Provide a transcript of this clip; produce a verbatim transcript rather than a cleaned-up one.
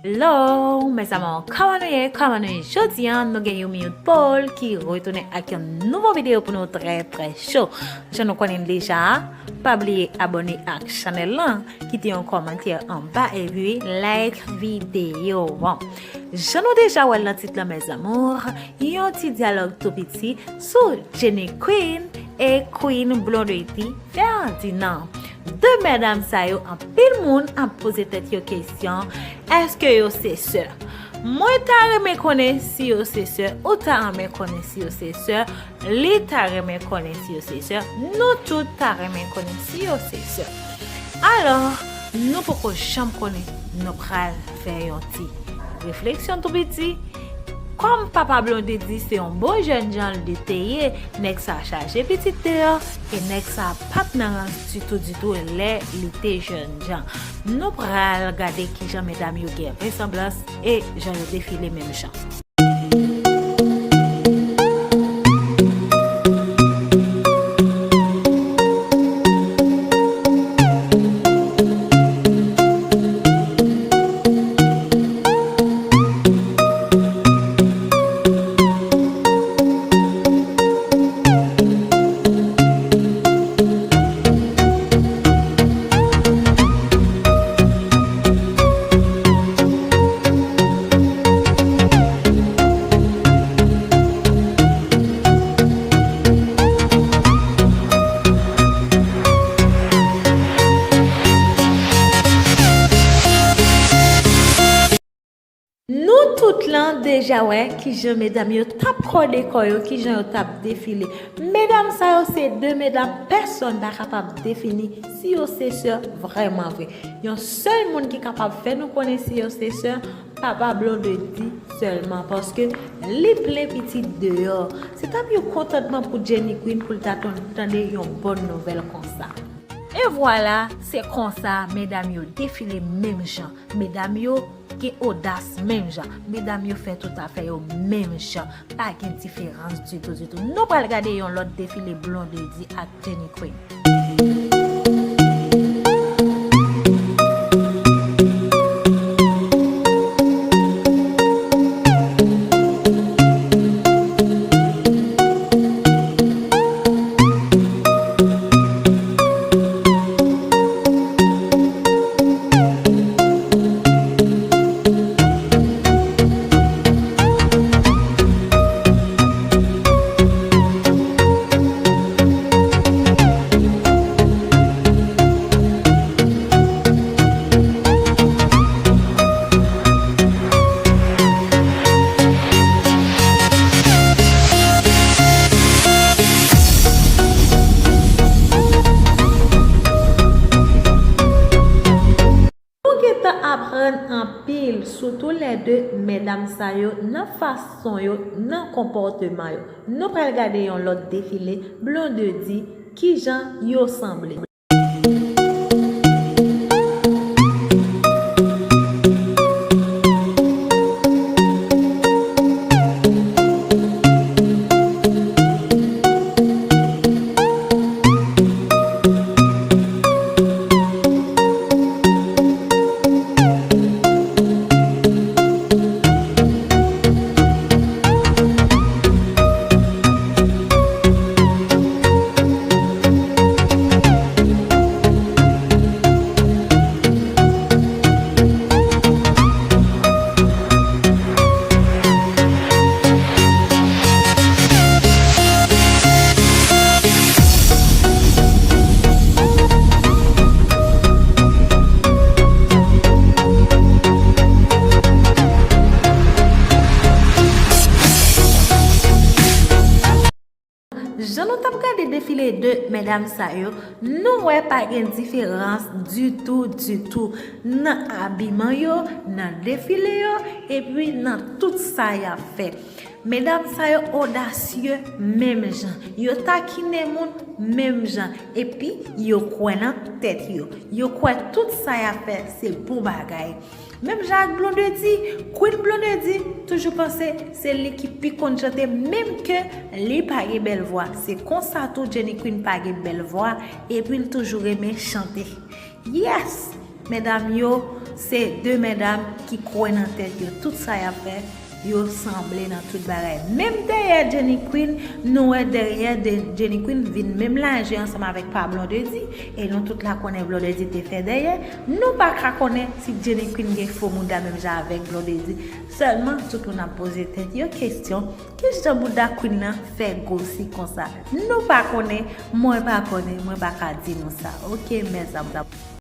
Hello, mes amours, kòman nou ye? Kòman nou ye? Jodi a, nou gen Youmi Youth Paul ki retounen ak yon nouvo videyo pou nou trè, trè cho. Jan nou konnen deja, pa bliye abòne ak chanèl lan, kite yon kòmantè anba epi like videyo an. Jan nou deja wè l nan tit lan, mes amours, yon ti dyalòg tou piti sou Jenny Queen e Queen Blondedy Ferdinand. De medam sa yo, anpil moun ap poze tèt yo kesyon, èske yo se sè? Mwen ta renmen konnen si yo se sè, ou ta renmen konnen si yo se sè, li ta renmen konnen si yo se sè, nou tout ta renmen konnen si yo se sè. Alò, nou poko janm konnen, nou pral fè yon ti refleksyon tou piti. Kòm papa Blondedy se yon bon jènjan li te ye, nèg sa chaje pitit deyò, e nèg sa pa t nan rans ditou, ditou, lè li te jènjan. Nou pral gade kijan medam yo gen resanblans e jan yo defile menm jan. Nou tout lan deja wè kijan medam yo t ap kòde kò yo, kijan yo t ap defile. Medam sa yo se de medam pèsonn pa kapab defini si yo se sè vrèman vre. Yon sèl moun ki kapab fè nou konnen si yo se sè, papa Blondedy sèlman, paske li plen pitit deyò. Se t ap yon kontantman pou Jenny Queen pou l ta ton-, tande yon bòn nouvèl konsa. E vwala, se konsa medam yo defile menm jan. Medam yo gen odas menm jan. Medam yo fè tout afè yo menm jan. Pa gen diferans ditou, ditou. Nou pral gade yon lòt defile Blondedy ak Jenny Queen. Nou gentan aprann anpil sou toulède medam sa yo nan fason yo, nan konpòteman yo. Nou pral gade yon lòt defile Blondedy, kijan yo sanble. Jan nou t ap gade defile de medam sa yo, nou wè pa gen diferans ditou, ditou, nan abiman yo, nan defile yo, epi nan tout sa y ap fè. Medam sa yo odasye menm jan, yo takinen moun menm jan, epi yo kwè nan tèt yo. Yo kwè tout sa y ap fè se bon bagay. Menm jan ak Blondedy, Queen Blondedy toujou panse se li ki pi konn chante, menm ke li pa gen bèl vwa. Se konsa tou Jenny Queen pa gen bèl vwa, epi l toujou renmen chante. Yes! Medam yo, Se de medam ki kwè nan tèt yo, tout sa y ap fè, yo sanble nan tout bagay. Menm dèyè Jenny Queen, nou wè dèyè de Jenny Queen vin menm lajè ansanm avèk pa Blondedy, e nou tout la konnen Blondedy te fè dèyè. Nou pa ka konnen si Jenny Queen gen fo mouda menm jan avèk Blondedy. Sèlman, tout moun ap poze tèt yo kesyon, kijan mouda Queen nan fè gwosi konsa? Nou pa konnen, mwen pa konnen, mwen pa ka di nou sa. Oke, mèzanmi.